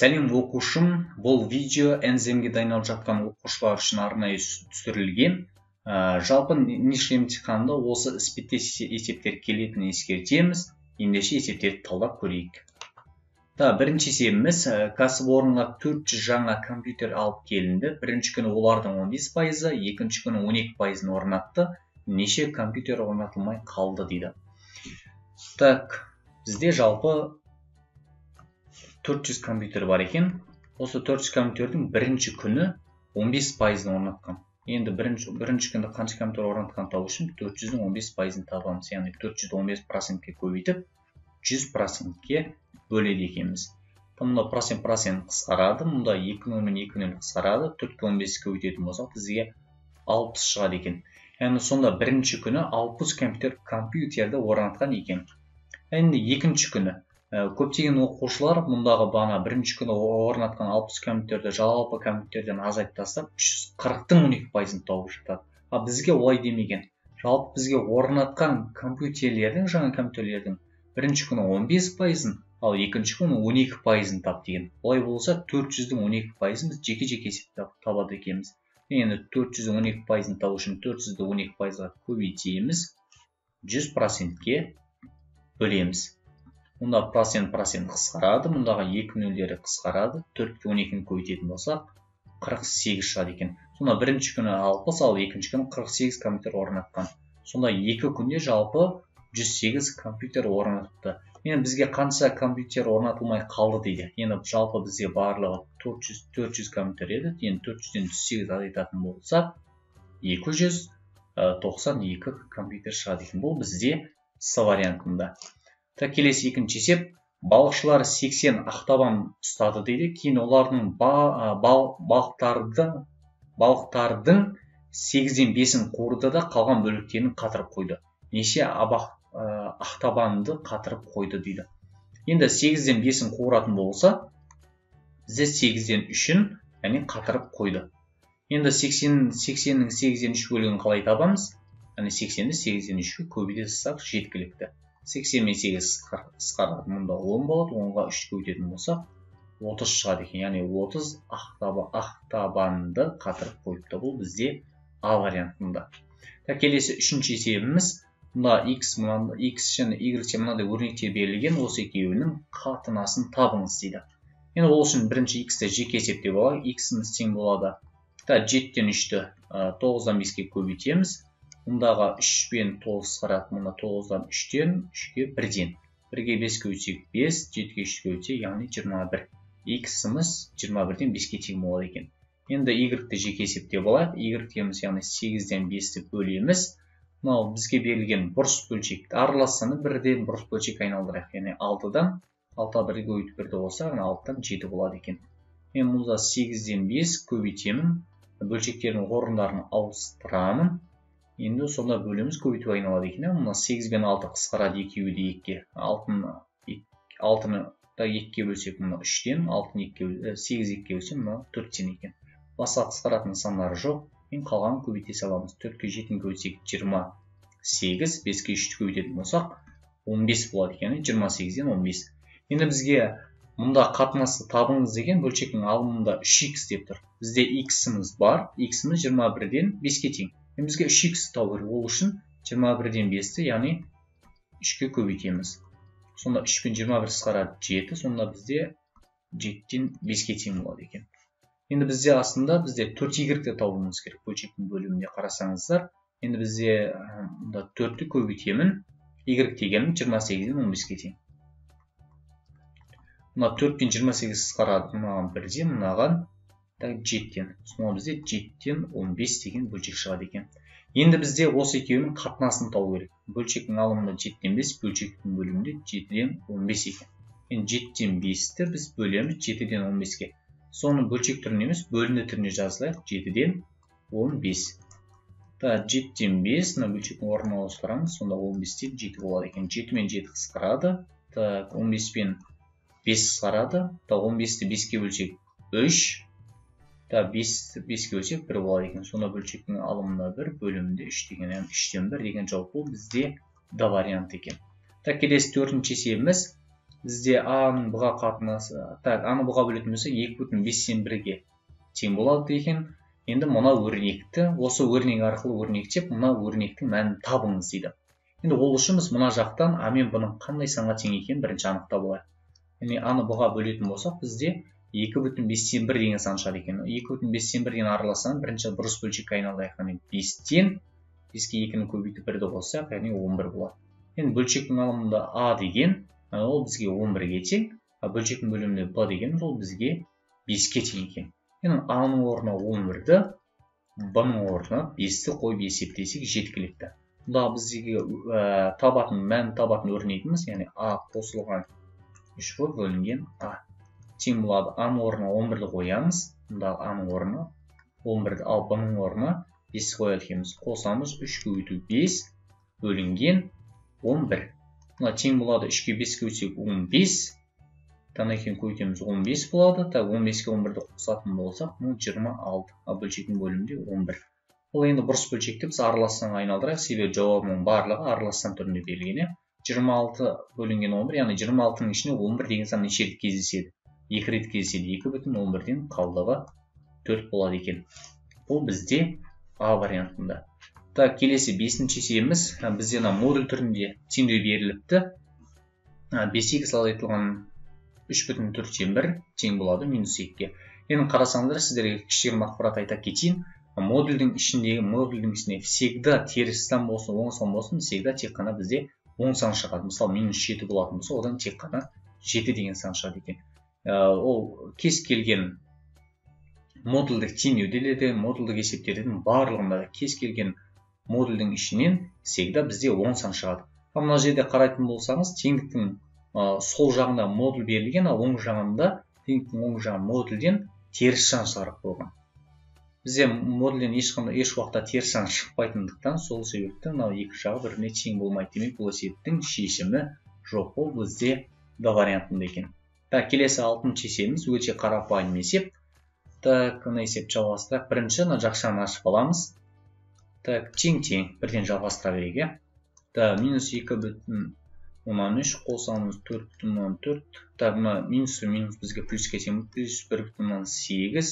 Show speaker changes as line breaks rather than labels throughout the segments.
Сәлем оқушым, бұл видео НЗМ-ге дайындалып жатқан оқушылар үшін арнайы түсірілген. Жалпы НИШ емтиханында осы іспеттес есептер келетінін ескертеміз. Ендеше есептерді талдап көрейік. Бірінші есебіміз, кәсіпорынға 400 жаңа компьютер алып келінді. Бірінші күні олардың 15%, екінші күні 12%-ын орнатты. Неше компьютер орнатылмай қалды дейді. Так, бізде жалпы 400 компьютер бар екен. Осы 400 компьютердің бірінші күні 15%-ын орнатқан. Енді бірінші күнді қанша компьютер орнатқан табу үшін 400-дің 15%-ын табамыз. Яғни 415%-ке көбейтіп 100%-ке бөледі екенбіз. Мұнда процент процент қысқарады, мұнда 2 0 мен 2 0 қысқарады. 4-ке 15 көбейтетін болсақ, бізге 60 шығады екен. Яғни сонда бірінші күні 60 компьютерді орнатқан екен. Енді екінші күні көптеген оқушылар мұндағы бағана бірінші күні орнатқан 60 компьютерді жалпы компьютерден азайтып тастап 340-тың 12%-ын тауып жатады. А бізге олай демеген. Жалпы бізге орнатқан компьютерлердің, жаңа компьютерлердің бірінші күні 15%-ын, ал екінші күні 12%-ын тап деген. Олай болса 400-дің 12%-ын біз жеке-жеке есептеп табады екенбіз. Енді 400-дің 12%-ын табу үшін 400-ді 12%-ға көбейтеміз, 100%-ке бөлеміз. Мұнда процент процент қысқарады, мұндағы 2 нөлдері қысқарады, 4-ке 12-ні көбейтетін болсақ, 48 шығады екен. Сонда бірінші күні 60, ал екінші күні 48 компьютер орнатқан. Сонда екі күнде жалпы 108 компьютер орнатыпты. Енді бізге қанша компьютер орнатылмай қалды дейді. Енді жалпы бізге барлығы 400 компьютер еді. Енді 400-ден 108 азайтатын болсақ, 292 компьютер шығады екен. Бұл бізде С вариантында. Келесі екінші есеп, балықшылар 80 ақтабан ұстады дейді. Кейін олардың балықтардың 8-ден 5-ін қуырды да қалған бөліктерін қатырып қойды. Неше ақтабанды қатырып қойды дейді. Енді 8-ден 5-ін қуыратын болса, бізде 8-ден 3-ін, яғни қатырып қойды. Енді 80-нің 8-ден 3 бөлігін қалай табамыз? Яғни 80-ді 8-ден 3-ке көбейте салсақ жеткілікті. 80 мен 8 қысқарады, мұнда 10 болады, 10-ға 3 көбейтетін болсақ, 30 шығады екен. Яғни 30 ақтабанды қатырып қойыпты. Бұл бізде А вариантында. Келесі үшінші есебіміз, мұнда X, X және Y мынандай өрнектер берілген, осы екеуінің қатынасын табыңыз дейді. Енді ол үшін бірінші X-ті жеке есептеп алайық. X-іміз тең болады. 7-тен 3-ті 9-дан 5-ке көбейтеміз. Мұндағы 3 пен 9 қысқарады, мұнда 9-дан 3-тен 3-ке 1-ден. 1-ге 5 көбейтсек 5, 7-ге 3 көбейтсек, яғни 21. X-іміз 21-ден 5-ке тең болады екен. Енді Y-ті жеке есептеп алайық. Y-теміз, яғни 8-ден 5-ті бөлеміз. Мынау бізге берілген бұрыс бөлшек. Аралас саны бірден бұрыс бөлшек айналдырайық. Яғни 6-дан 6-ға 1 көбейтіп 1-ді қоссақ, яғни 6-дан 7 болады екен. Мен мұнда 8-ден 5 көбейтемін. Бөлшектердің орындарын ауыстырамын. Енді сонда бөліміз көбейтіп айналады екен. Мына 8 бен 6 қысқарады, екеуі де 2-ке. 6-ны да 2-ке бөлсек, мына 3-тен, 8 2-ке бөлсек, мына 4-тен екен. Басқа қысқаратын сандары жоқ. Енді қалғанын көбейте саламыз. 4-ке 7-ні көбейтсек 28, 5-ке 3-ті көбейтетін болсақ 15 болады екен. 28-ден 15. Енді бізге мұнда қатынасты табыңыз деген бөлшектің алымында 3x деп тұр. Бізде x-іміз бар. X-іміз 21-ден 5-ке тең. Енді бізге 3x табу керек. Ол үшін 21-ден 5-ті, яғни 3-ке көбейтеміз. Сонда 3 пен 21 қысқарады 7, сонда бізде 7-ден 5-ке тең болады екен. Енді бізде астында 4y-ті табуымыз керек. Бөлшектің бөліміне қарасаңыздар, енді бізде мұнда 4-ті көбейтемін. Y дегенім 28-ден 15-ке тең. Мына 4 пен 28 қысқарады, мынаған 1-ден, мынаған 7-тен. Сонда бізде 7-тен 15 деген бөлшек шығады екен. Енді бізде осы екеуінің қатынасын табу керек. Бөлшектің алымында 7-тен 5, бөлшектің бөлімінде 7-ден 15 екен. Енді 7-тен 5-ті біз бөлеміз 7-ден 15-ке. Соны бөлшек түріне емес, бөлінді түріне жазылайық. 7-ден 15. 7-тен 5, мына бөлшектің орнын ауыстырамыз, сонда 15-тен 7 болады екен. 7 мен 7 қысқарады. 15 пен 5 қысқарады. 15-ті 5-ке бөлсек 3. 5-ке бөлсек 1 болады екен. Сонда бөлшектің алымында 1, бөлімінде 3 деген, яғни 3-тен 1 деген жауап бұл бізде Д варианты екен. Келесі төртінші есебіміз, Бізде А-ның Б-ға қатынасы, так, А-ны Б-ға бөлетін болсақ 2,1-ге тең болады екен. Енді мына өрнекті, осы өрнек арқылы өрнектеп, мына өрнектің мәнін табыңыз дейді. Енді ол үшін біз мына жақтан А мен Б-ның қандай санға тең екенін бірінші анықтап алайық. Яғни А-ны Б-ға бөлетін болсақ, бізде 2,1 деген сан шығады екен. 2,1 деген аралас сан бірінші бұрыс бөлшекке айналдырайық. Яғни 5-тен 5-ке 2-ні көбейтіп 1-ді қоссақ, яғни 11 болады. Енді бөлшектің алымында А деген, ол бізге 11-ге тең, ал бөлшектің бөлімінде Б деген ол бізге 5-ке тең екен. Енді А-ның орнына 11-ді, Б-ның орнына 5-ті қойып есептесек жеткілікті. Мұнда бізге табатын, мән табатын өрнегіміз, яғни А қосылған 3В бөлінген А тең болады. А-ның орнына 11-ді қоямыз. Мұнда А-ның орнына 11-ді, ал Б-ның орнына 5 қояды екенбіз. Қосамыз 3 көбейту 5 бөлінген 11. Мына тең болады 3-ке 5 көбейтсек 15. Тан екен көбейтеміз 15 болады. Так, 15-ке 11-ді қосатын болсақ, 26. Ал бөлшектің бөлімінде 11. Ол енді бұрыс бөлшекті біз аралас санға айналдырайық, себебі жауабының барлығы аралас сан түрінде берілген. 26 бөлінген 11, яғни 26-ның ішінде 11 деген сан неше рет кездеседі? 2 рет кездеседі. 2,11-ден қалдығы 4 болады екен. Бұл бізде А вариантында. Так, келесі 5-ші есебіміз бізде мына модуль түрінде теңдеу беріліпті. 5x азайтылған 3,4 тең болады минус 2-ге. Енді қарасаңыздар, сіздерге кішігірім ақпарат айта кетейін. Модульдің ішіндегі модульдің ішінде всегда теріс сан болсын, оң сан болсын, всегда тек қана бізде оң сан шығады. Мысалы, минус 7 болатын болса, одан тек қана 7 деген сан шығады екен. Ол кез келген модульдік теңдеулерде, модульдік есептердің барлығында кез келген модульдің ішінен всегда бізде оң сан шығады. Ал мына жерде қарайтын болсаңыз, теңдіктің сол жағында модуль берілген, ал оң жағында теңдіктің оң жағы модульден теріс сан шығарып қойған. Бізде модульден ешқандай еш уақытта теріс сан шықпайтындықтан, сол себепті мынау екі жағы біріне тең болмайды. Демек, бұл есептің шешімі жоқ. Бұл бізде Д вариантында екен. Так, келесі 6-шы есебіміз өте қарапайым есеп. Так, мына есепті жалғастырайық. Бірінші мына жақшаны ашып аламыз. Так, тең-тең бірден жалғастыра берейік, иә. Так, минус 2,3 қосамыз 4,4. Так, мына минус минус бізге плюске тең, плюс 1,8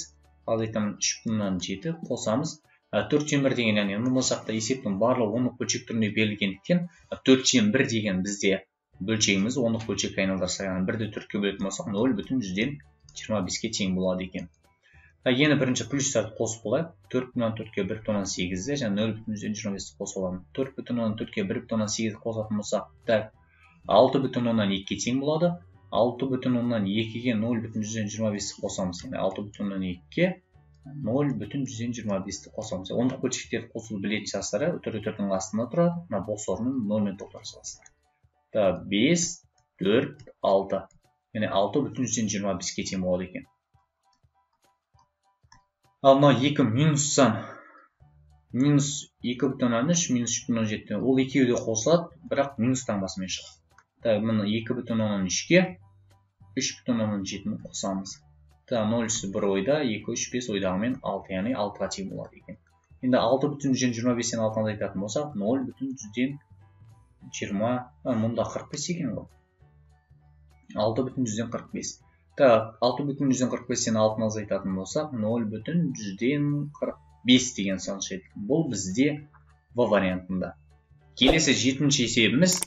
азайтамыз 3,7 қосамыз 4,1 деген, яғни мына жақта есептің барлығы ондық бөлшек түрінде берілгендіктен 4,1 деген бізде бөлшегіміз ондық бөлшекке айналдырсақ, яғни 1-ді 4-ке бөлетін болсақ 0,25-ке тең болады екен. Енді бірінші плюстарды қосып алайық. 4,4-ке 1,8-ді және 0,25-ті қосып аламыз. 4,4-ке 1,8-ді қосатын болсақ, так, 6,2-ге тең болады. 6,2-ге 0,25-ті қосамыз. Яғни 6,2-ге 0,25-ті қосамыз. Ондық бөлшектерді қосуды білетін шығарсыздар, үтір үтірдің астында тұрады. Мына бос орнын 0-мен толтыра саласыздар. Так, 5, 4, 6. Яғни 6,25-ке тең болады екен. Ал мына екі минус сан, минус 2,3, минус 3,7, ол екеуі де қосылады, бірақ минус таңбасымен шығады. Так, мына 2,3-ке 3,7-ні қосамыз. Так, 0,1 ойда, 2, 3, 5 ойдағымен 6, яғни 6-ға тең болады екен. Енді 6,25-тен 6-ны азайтатын болсақ, 0,20, мұнда 45 екен ғой. 6,45. Так, 6,45-тен 6-ны азайтатын болсақ, 0,45 деген сан шығады. Бұл бізде В вариантында. Келесі 7-ші есебіміз.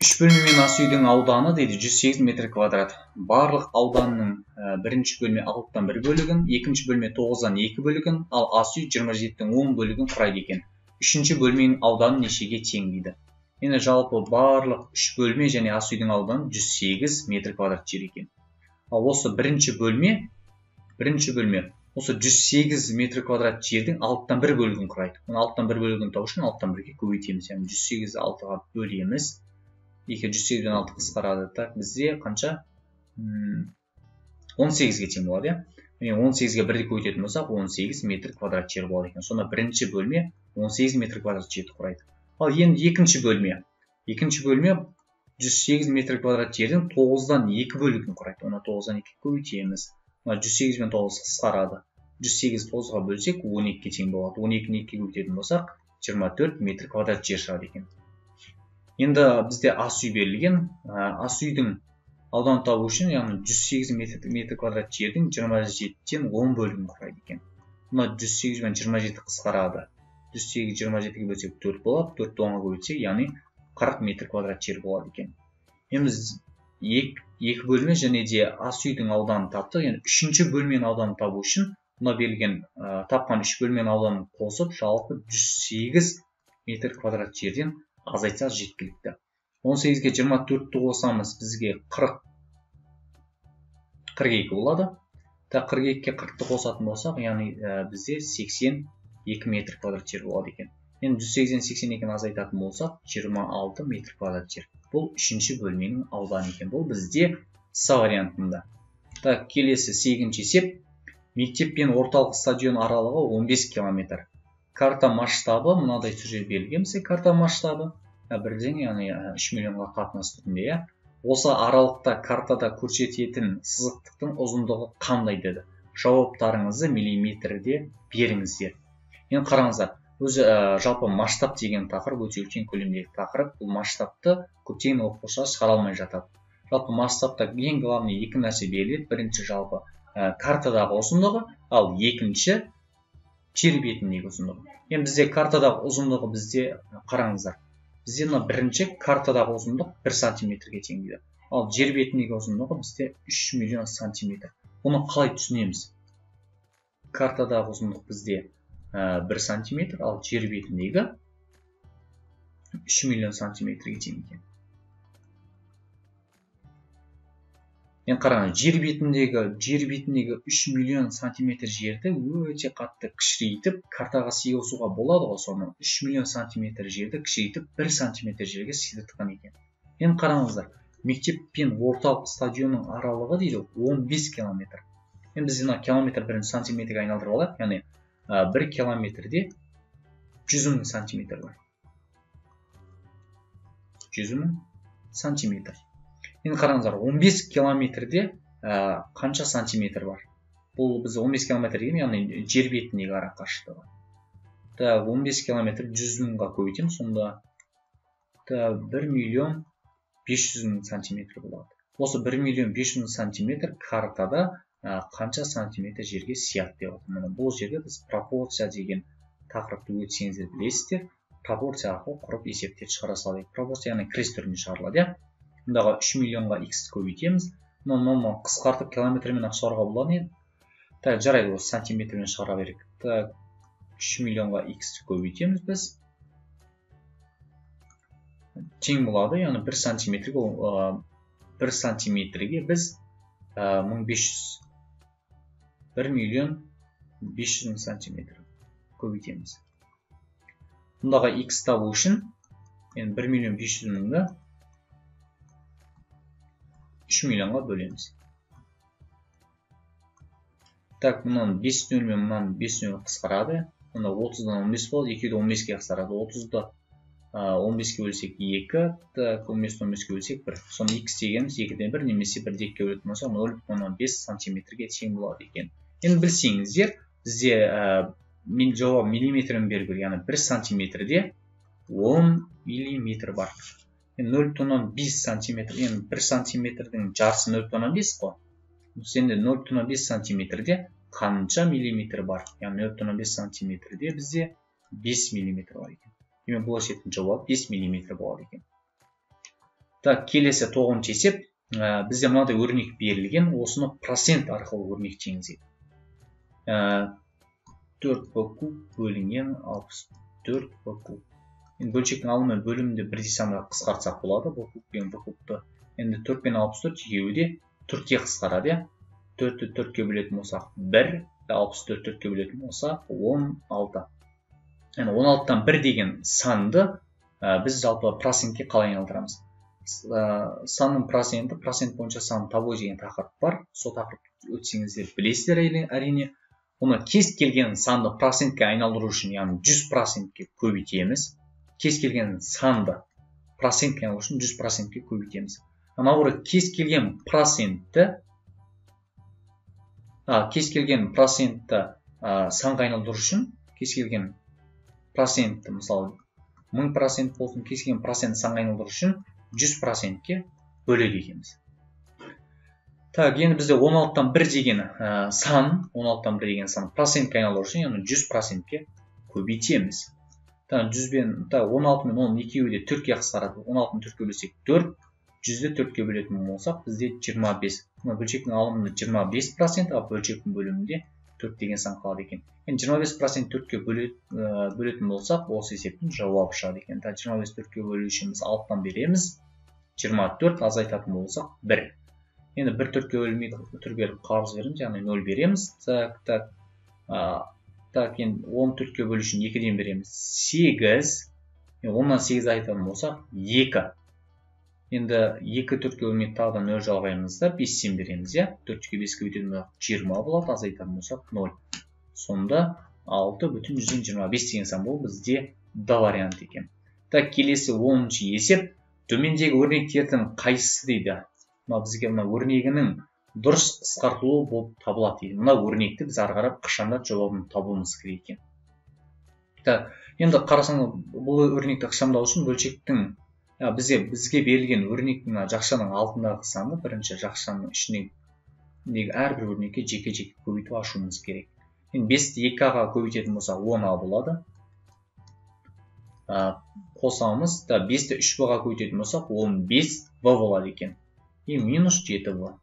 3 бөлме мен ас үйдің ауданы дейді 108 метр квадрат. Барлық ауданның бірінші бөлме 6-тан 1 бөлігін, екінші бөлме 9-дан 2 бөлігін, ал ас үй 27-тің 10 бөлігін құрайды екен. Үшінші бөлменің ауданы нешеге тең дейді. Енді жалпы барлық 3 бөлме және ас үйдің ауданы 108 метр квадрат жер екен. Ал осы бірінші бөлме осы 108 метр квадрат жердің 6-тан 1 бөлігін құрайды. Оны 6-тан 1 бөлігін табу үшін 6-тан 1-ге көбейтеміз. Яғни 108-ді 6-ға бөлеміз. 2 108-ден 6 қысқарады. Так, бізде қанша? 18-ге тең болады, иә. Міне 18-ге 1-ді көбейтетін болсақ, 18 метр квадрат жер болады екен. Сонда бірінші бөлме 18 метр квадрат жерді құрайды. Ал енді екінші бөлме. Екінші бөлме 108 метр квадрат жердің 9-дан 2 бөлігін құрайды. Оны 9-дан 2 көбейтеміз. Мына 108 бен 9 қысқарады. 108 9-ға бөлсек 12-ге тең болады. 12-ні 2-ге көбейтетін болсақ, 24 метр квадрат жер шығады екен. Енді бізде ас үй берілген. Ас үйдің Аудан табу үшін, яғни 108 метр квадрат жердің 27-тен 10 бөлігін құрайды екен. Мына 108 мен 27 қысқарады. 108 27-ге бөлсек 4 болады, 4-ті 10-ға көбейтсек, яғни 40 метр квадрат жер болады екен. Енді біз екі бөлме және де ас үйдің ауданын таптық. Енді үшінші бөлменің ауданын табу үшін мына берілген тапқан үш бөлменің ауданын қосып, жалпы 108 метр квадрат жерден азайтсақ жеткілікті. 18-ге 24-ті қосамыз, бізге 42 болады. 42-ге 40-ты қосатын болсақ, яғни бізде 82 метр квадрат жер болады екен. Енді 108-ден 82-ні азайтатын болсақ, 26 метр квадрат жер. Бұл үшінші бөлменің ауданы екен. Бұл бізде С вариантында. Так, келесі 8-ші есеп. Мектеп пен орталық стадион аралығы 15 километр. Карта масштабы мынадай түрде берілген бізге, карта масштабы бірден, яғни 3 миллионға қатынас түрінде. Осы аралықта картада көрсететін сызықтықтың ұзындығы қандай деді. Жауаптарыңызды миллиметрде беріңіздер. Енді қараңыздар, өзі жалпы масштаб деген тақырып өте үлкен көлемдегі тақырып. Бұл масштабты көптеген оқушылар шығара алмай жатады. Жалпы масштабта ең главный екі нәрсе беріледі. Бірінші жалпы картадағы ұзындығы, ал екінші жер бетіндегі ұзындығы. Енді бізде картадағы ұзындығы бізде қараңыздар. Бізде мына бірінші картадағы ұзындық 1 сантиметрге тең дейді. Ал жер бетіндегі ұзындығы бізде 3 миллион сантиметр. Бұны қалай түсінеміз? Картадағы ұзындық бізде 1 сантиметр, ал жер бетіндегі 3 миллион сантиметрге тең екен. Енді қараңыз, жер бетіндегі 3 миллион сантиметр жерді өте қатты кішірейтіп, картаға сыйғызуға болады ғой, соны 3 миллион сантиметр жерді кішірейтіп 1 сантиметр жерге сыйдыртқан екен. Енді қараңыздар, мектеп пен орталық стадионның аралығы дейді 15 километр. Енді біз мына километр бірін сантиметрге айналдырып алайық, яғни 1 километрде 100 мың сантиметр бар. 100 мың сантиметр. Енді қараңыздар, 15 километрде қанша сантиметр бар? Бұл біз 15 километр деген, яғни жер бетіндегі ара қашықтығы. Так, 15 километр 100 мыңға көбейтеміз, сонда 1 миллион 500 мың сантиметр болады. Осы 1 миллион 500 мың сантиметр картада қанша сантиметр жерге сияды деп отыр. Міне бұл жерде біз пропорция деген тақырыпты өтсеңіздер білесіздер. Пропорция арқылы құрып есептеп шығара салайық. Пропорция яғни крест түрінде шығарылады, иә. Мұндағы 3 миллионға x көбейтеміз. Мынаны қысқартып километрмен ақ шығаруға болады енді. Так, жарайды, осы сантиметрмен шығара берейік. Так, 3 миллионға x көбейтеміз біз. Тең болады, яғни 1 сантиметрге, 1 сантиметрге біз 1500, 1 миллион 500 мың сантиметр көбейтеміз. Мұндағы x табу үшін енді 1 миллион 500 мыңды 3 миллионға бөлеміз. Так, мынаны 5 нөл мен мынаны 5 нөл қысқарады. Мында 30-дан 15 болады, екеуі де 15-ке қысқарады. 30-ды 15-ке бөлсек 2, так, 15-ті 15-ке бөлсек 1. Соны x дегеніміз 2-ден 1 немесе 1-ді 2-ге бөлетін болсақ 0,5 сантиметрге тең болады екен. Енді білсеңіздер, бізде жауап миллиметрін беру керек, яғни 1 сантиметрде 10 миллиметр бар. 0,5 сантиметр, енді 1 сантиметрдің жартысы 0,5 қой. Енді 0,5 сантиметрде қанша миллиметр бар? Яғни 0,5 сантиметрде бізде 5 миллиметр бар екен. Демек, бұл есептің жауабы 5 миллиметр болады екен. Так, келесі 9-шы есеп. Бізде мынадай өрнек берілген, осыны процент арқылы өрнектеңіз дейді. 4 б куб бөлінген 64 б куб. Енді бөлшектің алымы мен бөлімінде бірдей санға қысқартсақ болады. Б куб пен б кубты. Енді 4 пен 64 екеуі де 4-ке қысқарады, иә. 4-ті 4-ке бөлетін болсақ 1, 64 4-ке бөлетін болсақ 16. Енді 16-тан 1 деген санды біз жалпы процентке қалай айналдырамыз? Санның проценті, процент бойынша сан табу деген тақырып бар. Сол тақырыпты өтсеңіздер білесіздер әрине. Оны кез келген санды процентке айналдыру үшін, яғни 100%-ке көбейтеміз. Кез келген санды процентке айналдыру үшін 100%-ке көбейтеміз. Наоборот, кез келген процентті санға айналдыру үшін, кез келген процентті, мысалы 1000% болсын, кез келген процент санға айналдыру үшін 100%-ке бөледі екенбіз. Так, енді бізде 16-тан 1 деген сан, 16-тан 1 деген сан процентке айналдыру үшін, яғни 100%-ке көбейтеміз. Так, 100 бен 16 мен 10 екеуі де 4-ке қысқарады. 16-ны 4-ке бөлсек 4, 100-ді 4-ке бөлетін болсақ, бізде 25. Мына бөлшектің алымында 25%, ал бөлшектің бөлімінде 4 деген сан қалады екен. Енді 25% 4-ке бөлетін болсақ, осы есептің жауабы шығады екен. Так, 25 4-ке бөлу үшін біз 6-тан береміз. 24 азайтатын болсақ 1. Енді 1 4-ке бөлмейді, түргеліп қарыз береміз, яғни 0 береміз. Так, так, так, енді 14-ке бөлу үшін 2-ден береміз 8. 10-нан 8 айтатын болсақ 2. Енді 2 4-ке бөлмейді, тағы да 0 жалғаймыз да 5-тен береміз, иә. 4-ке 5-ке бөлетін болсақ 20 болады, азайтатын болсақ 0. Сонда 6,25 деген сан бұл бізде Д варианты екен. Так, келесі 10-шы есеп. Төмендегі өрнектердің қайсысы дейді. Мына бізге мына өрнегінің дұрыс қысқартылуы болып табылады дейді. Мына өрнекті біз ары қарап ықшамдап жауабын табуымыз керек екен. Так, енді қарасаңыз, бұл өрнекті ықшамдау үшін бөлшектің бізге берілген өрнектің жақшаның алдындағы саны бірінші жақшаның ішіндегі әрбір өрнекке жеке-жеке көбейтіп ашуымыз керек. Енді 5-ті 2-ға көбейтетін болсақ 10А болады. Қосамыз да 5-ті 3-ға көбейтетін болсақ 15В болады екен. И минус 7В.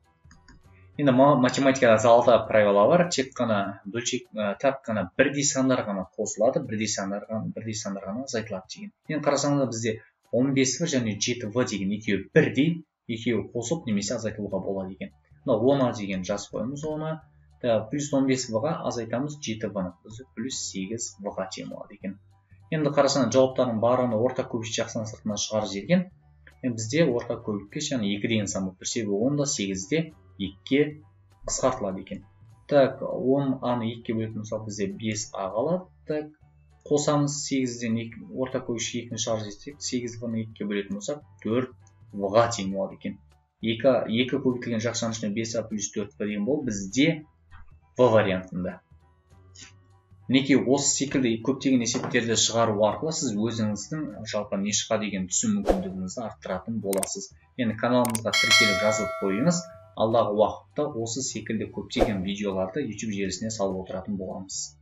Енді математикада залда правила бар, тек қана бөлшек, тек қана бірдей сандар ғана қосылады, бірдей сандар ғана азайтылады деген. Енді қарасаңыздар, бізде 15В және 7В деген екеуі бірдей, екеуі қосып немесе азайтылуға болады екен. Мына 10А деген жазып қоямыз 10А, плюс 15В-ға азайтамыз 7В-ны, плюс 8В-ға тең болады екен. Енді қарасаңыз, жауаптардың барлығын орта көбейткіш жақшаның сыртына шығарып жіберген. Енді бізде орта көбейткіш яғни 2 деген сан болып тұр. Себебі 10 да 8-де 2-ке қысқартылады екен. Так, 10А-ны 2-ке бөлетін болсақ, бізде 5А қалады. Так, қосамыз 8-ден орта көбейткіш 2-ні шығарып жіберсек, 8В-ны 2-ке бөлетін болсақ, 4В-ға тең болады екен. 2 көбейтілген жақшаның ішінде 5А плюс 4В деген бол бізде В вариантында. Мінекей осы секілді көптеген есептерді шығару арқылы сіз өзіңіздің жалпы не шыға деген түсін мүмкіндігіңізді арттыратын боласыз. Енді каналымызға тіркеліп жазылып қойыңыз. Алдағы уақытта осы секілді көптеген видеоларды YouTube желісіне салып отыратын боламыз.